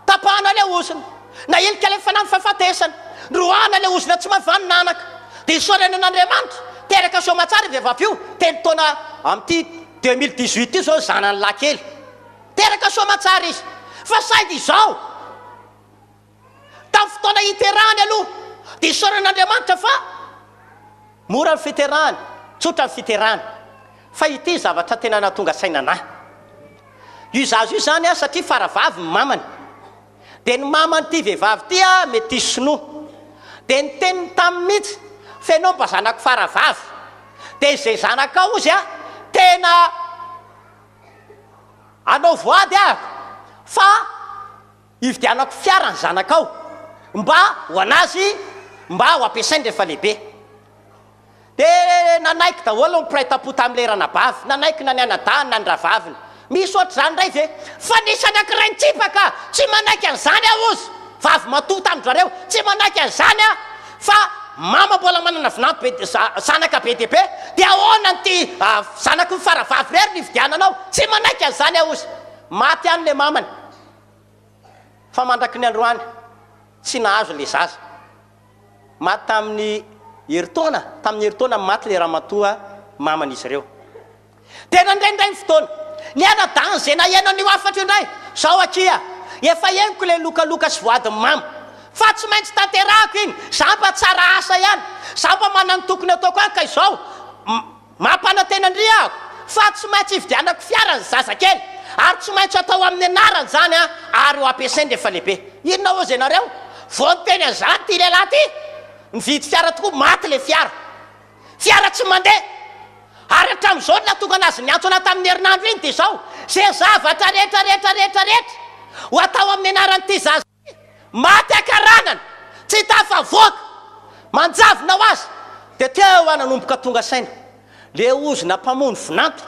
Speaker 2: Tapahana ilay ozona. Nahilika ilay fanahy ny fahafatesana. Noroahana ilay ozona tsy mahavanona anaka. Dia isaorana an'Andriamanitra. Teraka soamatsara io vehivavy io. Telo taona amin'ity 2018 ity izao ny zanany lahy kely. Teraka soamatsara izy. Fa saingy izao. Tamin'ny fotoana hiterahany aloha dia isaorana Andriamanitra fa mora ny fiterahany, tsotra ny fiterahany. Fa ity zavatra tena nahatonga saina anah. Io zaza io izany satria faravavy ny mamany. Dia ny maman'ity vehivavy ity metisy sinoa. Dia niteniny taminy mihitsy fa ianao mba zanako faravavy. Dia izay zanakao ozy tena hanao voady ahako fa Hividianako fiara ny zanakao mba ho an'azy mba ho ampiasainy rehefa lehibe. Dia nanaiky daholo ny mpiray tampo tamin'ilay ranabavy, nanaiky na ny anadahiny na ny rahavaviny. Misy ohatr'izany indray ve? Fa nisy anankiray nitsipaka, tsy manaiky an'izany aho hozy, vavy matoa tamin-dry zareo, tsy manaiky an'izany aho fa mama mbola manana vinanto be, zanaka be dia be, dia ahoana an'ity zanaky ny faravavy irery no hividiananao? Tsy manaiky an'izany aho hozy. Maty ihany ilay mamany. Fa mandraky ny androany tsy nahazo le zaza. Maty tamin'ny herintaona, tamin'ny herintaona maty le ramatoa maman'izy ireo. Dia nandraindray ny fotoana. Ny anadahiny izay naheno an'io hafatra io indray, zao akia, efa henoko le lokaloka sy voadin'i mama. Fa tsy maintsy tanterahako iny, za mba tsara asa ihany, za mba manana ny tokony ataoko ihany ka izao, Mampanantena an-dry aho fa tsy maintsy hividianako fiara ny zazakely ary tsy maintsy atao amin'ny anarany izany an, ary ho ampiasainy rehefa lehibe. Inona hozy ianareo? Vao niteny an'izany ity lehilahy ity, nividy fiara tokoa, maty ilay fiara. Fiara tsy mandeha. Ary hatramin'izao ny nahatonga an'azy niantso anà tamin'ny herinandro iny dia izao, izay zavatra rehetra rehetra rehetra rehetra ho atao amin'ny anaran'ity zaza Maty akaranana, tsy tafavoaka, manjavona ho azy. Dia teo aho nanomboka tonga saina. Le ozona mpamono vinanto,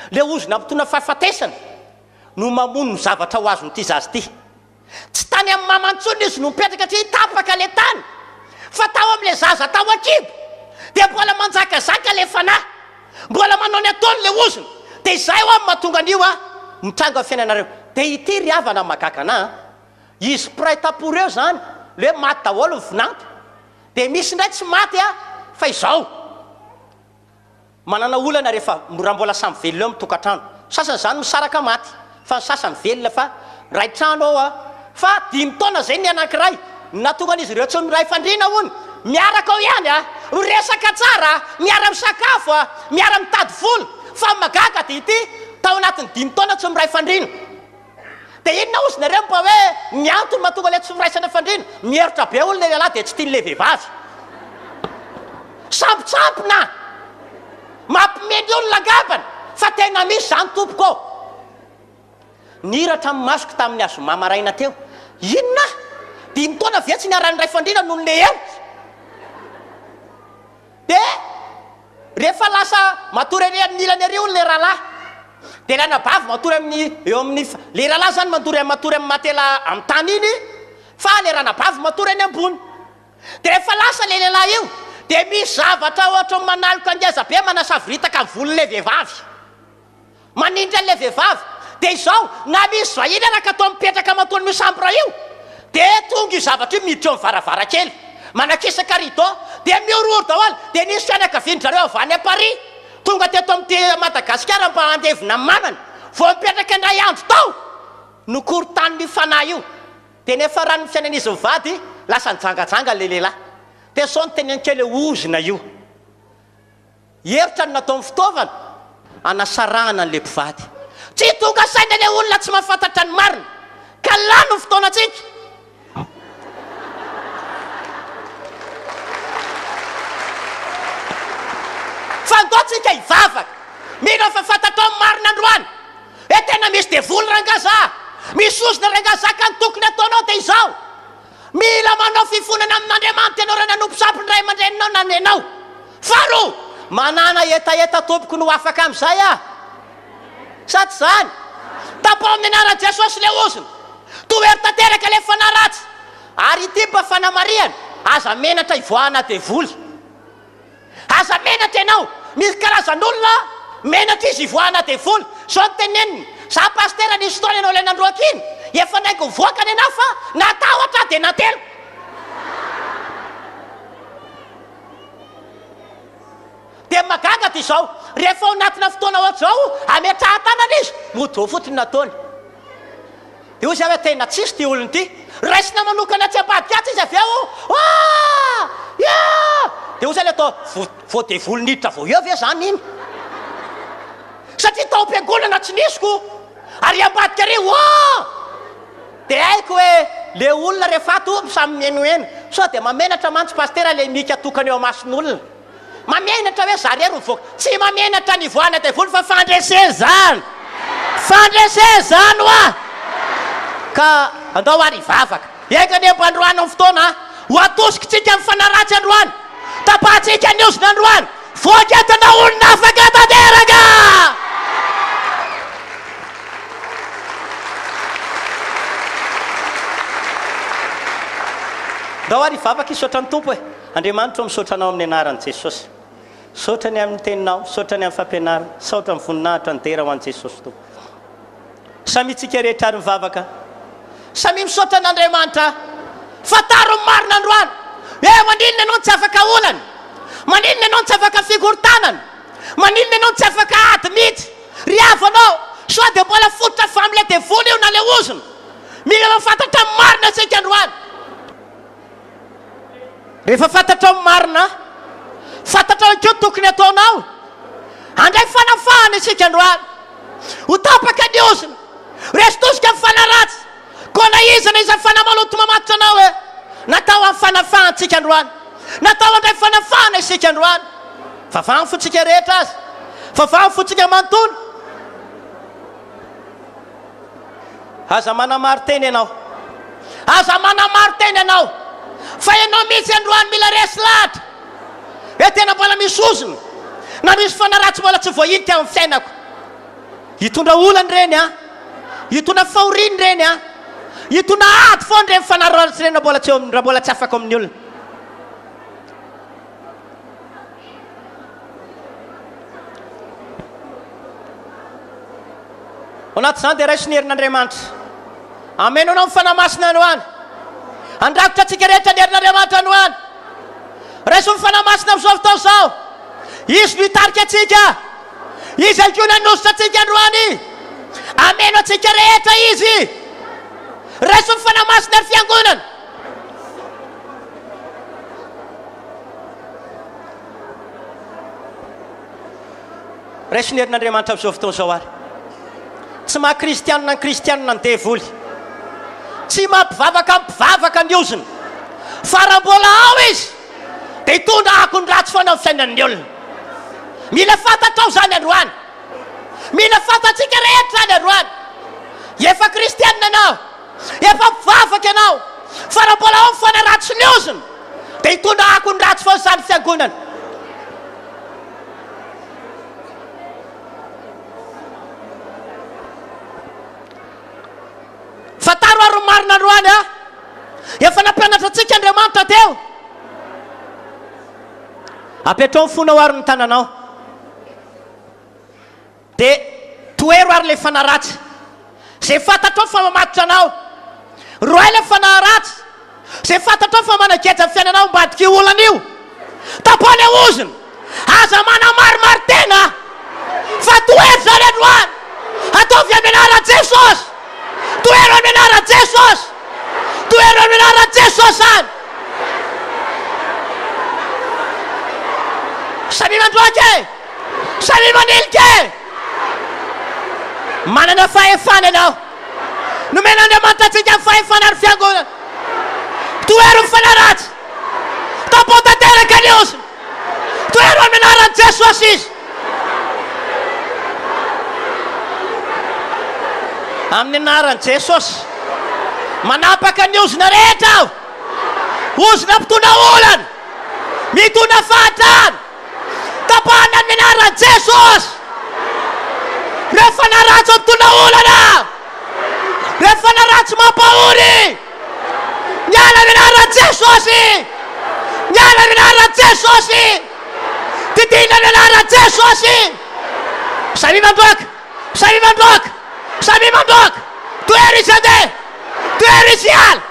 Speaker 2: le ozona mpitondra fahafatesana no mamono ny zavatra ho azon'ity zaza ity. Tsy tany amin'ny mamany intsony izy no mipetraka satria tapaka le tany, fa tao amin'le zaza tao an-kibo. Dia mbola manjakazaka le fanahy, mbola manao ny ataony le ozona. Dia izay hoa no mahatonga an'io mitranga amin'ny fiainanareo. Dia ity ry havana mahagaga anah an! Izy mpiray tampo ireo izany, le hoe maty daholo ny vinanto. Dia misy indray tsy maty an, fa izao. Manana olana rehefa raha mbola samy velona eo amin'ny tokantrano. Sasany izany misaraka maty, fa ny sasany velona fa ray trano ao an. Fa dimy taona izay ny anankiray, ny nahatonga an'izy ireo tsy miray fandriana hono, miaraka ao ihany an, miresaka tsara an, miara-misakafo an, miara-mitady vola, fa ny mahagaga dia ity, tao anatin'ny dimy taona tsy miray fandriana. Dia inona ozy nareo mba hoe ny antony mahatonga ilay tsy firaisana fandriana? Mierotra be hono ilay lehilahy dia tsy tian'ilay vehivavy. Sampontsampona! Mampimeny olona angambany fa tena misy izany tompoko ô! Nihiratra ny masoko tamin'ny azoma maraina teo. Inona? Dimy taona ve tsy niara-niray fandriana noho ny leherotra? Dia rehefa lasa matory ery amin'ny ilany ery hono ilay rahalahy, dia ilay anabavy matory amin'ny eo amin'ny, ilay rahalahy izany mandory matory amin'ny matela amin'ny tany iny, fa ilay ranabavy matory eny ambony. Dia rehefa lasa ilay lehilahy io, dia misy zavatra ohatran'ny manaloka ngeza be manasavoritaka ny volon'ilay vehivavy. Manindry an'ilay vehivavy. Dia izao, na misy vahiny araka atao mipetraka matory amin'io chambre io, dia tonga io zavatra io miditra eo amin'ny varavarankely, manakisaka rideau, dia mihorohoro daholo. Dia nisy fianakavian-dry zareo avy any Paris, tonga teto amin'ity Madagasikara mba handevina ny mamany. Vao nipetraka indray andro tao, nokorontanin'io fanahy io. Dia niafaran'ny fiainan'izy mivady, lasa nijangajanga ilay lehilahy. Dia sao niteneniko kely hoe ozona io. Hevitra no nataon'ny fitaovana hanasarahana an'ilay mpivady. Tsy tonga saina ilay olona tsy mahafantatra ny marina ka lany ny fotoanantsika. Fa andao tsika hivavaka. Mino aho fa fantatrao ny marina androany. Hoe tena misy devoly rangaha za. Misy ozona rangaha za ka ny tokony ataonao dia izao. Mila manao fifonana amin'Andriamanitra ianao raha nanompo sampy ny ray aman-dreninao na nenao. Faharoa, manàna hetaheta tompoko ny ho afaka amin'izay ah. Sa tsy izany? Tapaho amin'ny anaran'i Jesosy ilay ozona. Tohero tanteraka ilay fanahy ratsy. Ary ity mba fanamarihana, aza menatra hivoahana devoly. Aza menatra ianao! Misy karazan'olona menatra izy hivoahana devoly. Zao no teneniny, za pasitera nisy fotoana ianao ilay nandroaka iny, efa naiko nivoaka ny anah fa natahotra aho dia nateliko. Dia mahagaga dia izao, rehefa ao anatina fotoana ohatr'izao, ametrahan-tanana izy, mody eo fotsiny ny ataony. Dia hoy izy hoe tena tsisy ity olona ity. Raisina manokana atsy ambadika atsy izy avy eo. Oa! Ia! Dia hoy izy ilay atao vao devoly niditra vao eo ve izany iny? Satria tao am-piangonana tsy nisy ko. Ary ambadika ary oa! Dia haiko hoe le olona rehefa ato samy mihenoheno. Sao dia mamenatra mantsy pasitera ilay mika tokana eo amason'olona. Mamenatra hoe za rery mivoaka. Tsy mamenatra ny hivoahana devoly fa fandresena izany. Fandresena izany hoa. Ka andao ary hivavaka. Enga anie mba androany ny fotoana a. Ho atosikitsika ny fanahy ratsy androany. Tapahantsika ny ozona androany. Voaka eto ianao olona afaka tanteraka. Ndao ary hivavaka hisaotra ny Tompo e. Andriamanitra ô misaotra anao amin'ny anaran'i Jesosy. Misaotra ny amin'ny teninao, misaotra ny amin'ny fampianarana, misaotra ny voninahitra ny dera ho an'i Jesosy Tompo. Samia tsika rehetra ary mivavaka. Samia misaotra an'Andriamanitra. Fantaro ny marina androany. Hoe maninona ianao no tsy afaka olana? Maninona ianao no tsy afaka fikorontanana? Maninona ianao no tsy afaka ady mihitsy? Ry havana ô, sao dia mbola fototra avy amin'ilay devoly io na ilay ozona? Mila mahafantatra ny marina isika androany. Rehefa fantatrao ny marina, fantatrao ihany koa ny tokony hataonao. Handray fanafahana isika androany. Ho tapaka ny ozona. Resy tosika ny fanahy ratsy. Koa na iza na iza fanahy maloto mamatotra anao e, natao amin'ny fanafahantsika androany. Natao handray fanafahana isika androany. Vavaha ny fontsika rehetra aza. Vavaha ny fontsika manontolo. Aza manamaro-tena ianao. Aza manamaro-tena ianao. Fa ianao mihitsy androany mila resy lahatra. Hoe tena mbola misy ozona na misy fanahy ratsy mbola tsy voahilika amin'ny fiainako. Hitondra olana ireny an. Hitondra fahoriana ireny an. Hitondra ady foana ireny fanahy ratsy ireny raha mbola tsy eo amin'ny, raha mbola tsy afaka amin'ny olona.
Speaker 1: Ao anatin'izany dia raiso ny herin'Andriamanitra. Hameno anao ny Fanahy Masina androany. Handrakotra antsika rehetra ny herin'Andriamanitra androany. Raiso ny Fanahy Masina amin'izao fotoana izao. Izy no hitarika antsika. Izy ihany koa no hanositra antsika androany. Hameno antsika rehetra Izy. Raiso ny Fanahy Masina ry fiangonana. Raiso ny herin'Andriamanitra amin'izao fotoana izao ary. Tsy maha kristianina ny kristianina ny devoly. Tsy maha mpivavaka ny mpivavaka ny ozona. Fa raha mbola ao izy dia hitondra akony ratsy foana amin'ny fiainan'ny olona. Mila fantatrao izany androany. Mila fantatsika rehetra izany androany. Efa kristianina ianao. Efa mpivavaka ianao. Fa raha mbola ao ny fanahy ratsy sy ny ozona dia hitondra akony ratsy foana izany fiangonana. Fantaro ary ny marina androany a! Efa nampianatra antsika Andriamanitra teo. Apetrao ny fonao ary ny tananao. Dia tohero ary ilay fanahy ratsy. Izay fantatrao fa mamatotra anao. Roahy ilay fanahy ratsy. Izay fantatrao fa manageja ny fiainanao ambadik'io olana io. Tapaho ilay ozona. Aza manamarimari-tena fa tohero izany androany. Ataovy amin'ny anaran'i Jesosy. Tohero amin'ny anaran'i Jesosy. Tohero amin'ny anaran'i Jesosy izany. Samia mandroaka e! Samia manilika e! Manana fahefana ianao. Nomen'Andriamanitra antsika ny fahefana ary fiangonana. Tohero ny fanahy ratsy. Tapaho tanteraka ny ozona. Tohero amin'ny anaran'i Jesosy izy. Amin'ny anaran'i Jesosy. Manapaka ny ozona rehetra aho. Ozona mpitondra olana. Mitondra fahantrana. Tapahana amin'ny anaran'i Jesosy. Ireo fanahy ratsy mitondra olana. Ireo fanahy ratsy mampahory. Miala amin'ny anaran'i Jesosy. Miala amin'ny anaran'i Jesosy. Didina amin'ny anaran'i Jesosy. Samia mandroaka. Samia mandroaka. Samia mandroaka. Tohero izy handeha. Tohero izy hiala.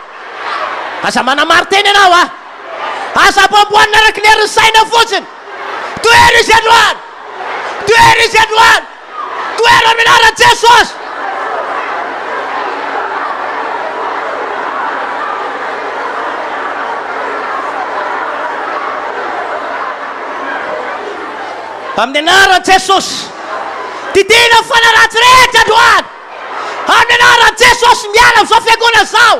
Speaker 1: Aza manamari-tena ianao a. Aza amboamboanina araka ny herin'ny saina fotsiny. Tohero izy androany. Tohero izy androany. Tohero amin'ny anaran'i Jesosy. Amin'ny anaran'i Jesosy. Didina ny fanahy ratsy rehetra androany. Amin'ny anaran'i Jesosy miala amin'izao fiangonana izao.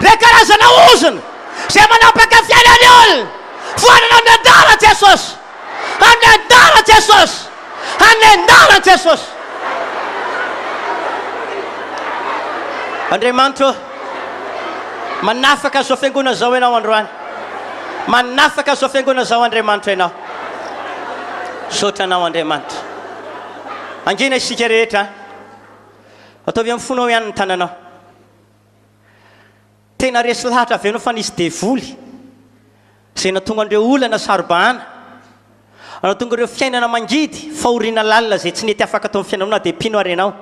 Speaker 1: Ireo karazana ozona izay manapaka fiainan'ny olona. Foanana amin'ny anaran'i Jesosy. Amin'ny anaran'i Jesosy. Amin'ny anaran'i Jesosy. Andriamanitra ô, manafaka izao fiangonana izao Ianao androany. Manafaka izao fiangonana izao Andriamanitra Ianao. Misaotra Anao Andriamanitra. Mangina isika rehetra. Ataovy amin'ny fonao ihany ny tananao. Tena resy lahatra avy ianao fa nisy devoly izay nahatonga an'ireo olana saro-bahana, nahatonga ireo fiainana mangidy, fahoriana lalina izay tsy nety afaka tao amin'ny fiainanao na dia mpino ary ianao.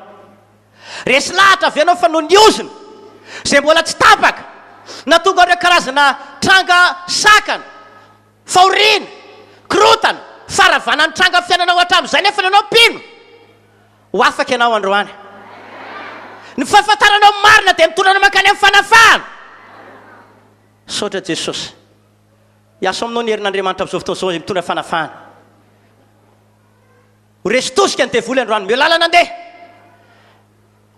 Speaker 1: Resy lahatra avy ianao fa noho ny ozona izay mbola tsy tapaka, nahatonga ireo karazana tranga sakana, fahoriana, korontana, faharavana nitranga amin'ny fiainanao hatramin'izay nefa ianao mpino. Ho afaka ianao androany. Ny fahafantaranao ny marina dia mitondra anao mankany amin'ny fanafahana. Misaotra Jesosy. Hiasa aminao ny herin'Andriamanitra amin'izao fotoana izao izay mitondra fanafahana. Ho resy tosika ny devoly androany. Omeo lalana andeha.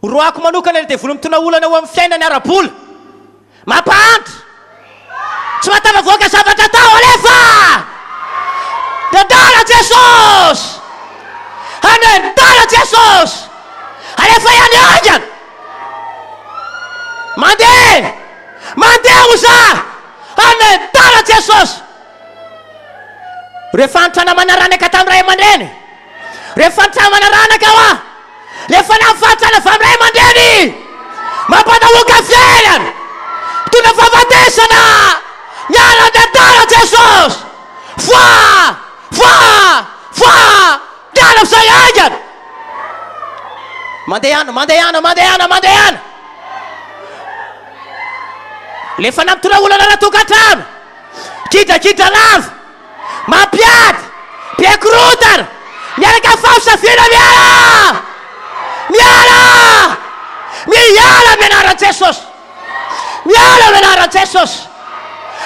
Speaker 1: Ho roahako manokana ilay devoly mitondra olana eo amin'ny fiainany ara-bola. Mampahantra! Tsy mahatafavoaka zavatra atao, alefa! Nandala Jesosy! Hanendala Jesosy! Alefa ihany haingana! Mandeha! Mandeha oza! Hanendala Jesosy! Ireo fahantrana manaranaka tamin'ny ray aman-dreny. Ireo fahantrana manaranaka hoa. Ilay fanahy fahantrana avy amin'ny ray aman-dreny. Mampanahoaka fiainana. Mitondra fahafatesana. Miala ny adala Jesosy. Voa! Voa! Voa! Miala amin'izay haingana.
Speaker 2: Mandehana, mandehana, mandehana, mandehana! Le fanahy mitondra olana any an-tokantrano, gidragidra lava, mampiady, be korontana, miaraka amin'ny famosaviana miala! Miala! Miala amin'ny anaran'i Jesosy! Miala amin'ny anaran'i Jesosy!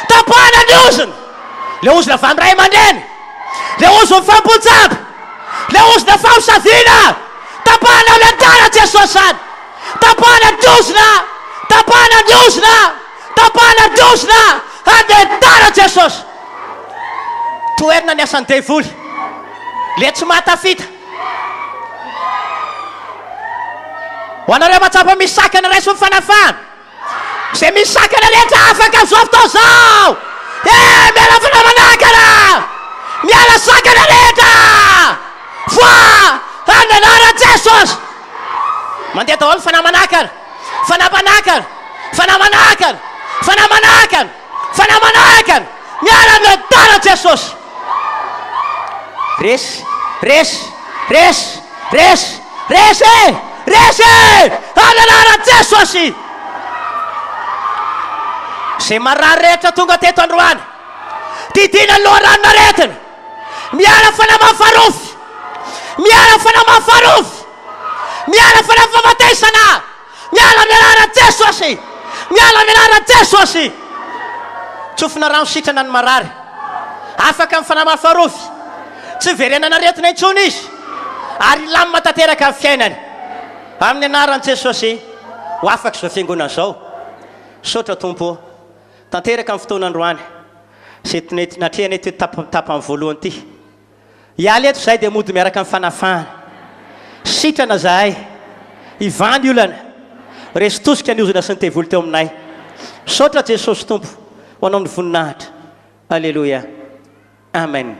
Speaker 2: Tapahana ny ozona! Le ozona avy amin'ny ray aman-dreny, le ozon'ny fanompoan-tsampy, le ozona famosaviana, tapahana amin'ny anaran'i Jesosy izany! Tapahana ny ozona! Tapahana ny ozona! Tapahana ny ozona! Amin'ny anaran'i Jesosy! Toherina ny asan'ny devoly. Le tsy mahatafita. Ho anareo mahatsapa misy sakana raiso ny fanafahana. Izay misy sakana rehetra afaka amin'izao fotoana izao. Eh, miala fona manakana. Miala sakana rehetra. Voa amin'ny anaran'i Jesosy. Mandeha daholo fanahy manakana. Fanahy manakana. Fanahy manakana. Fanahy manakana. Fanahy manakana. Miala amin'ny anaran'i Jesosy. Resy, resy, resy, resy, resy e! Resy e! Amin'ny anaran'i Jesosy! Izay marary rehetra tonga teto androany, didiana ny loharanon'aretina, miala fanahy mahafarofy, miala fanahy mahafarofy, miala fanahy fahafatesana, Miala amin'ny anaran'i Jesosy! Miala amin'ny anaran'i Jesosy! Tsofina rano sitrana ny marary. Afaka amin'ny fanahy mahafarofy. Tsy hiverenana aretina intsony izy. Ary hilamina tanteraka ny fiainany. Amin'ny anaran'i Jesosy, ho afaka izao fiangonana izao. Misaotra Tompo ô. Tanteraka ny fotoana androany. Izay natrehanay teto tapany voalohany ity. Hiala eto izahay dia mody miaraka amin'ny fanafahana. Sitrana izahay. Hivaha ny olana. Resy tosika ny ozona sy ny devoly teo aminay. Misaotra Jesosy Tompo ho anao ny voninahitra. Aleloia. Amen.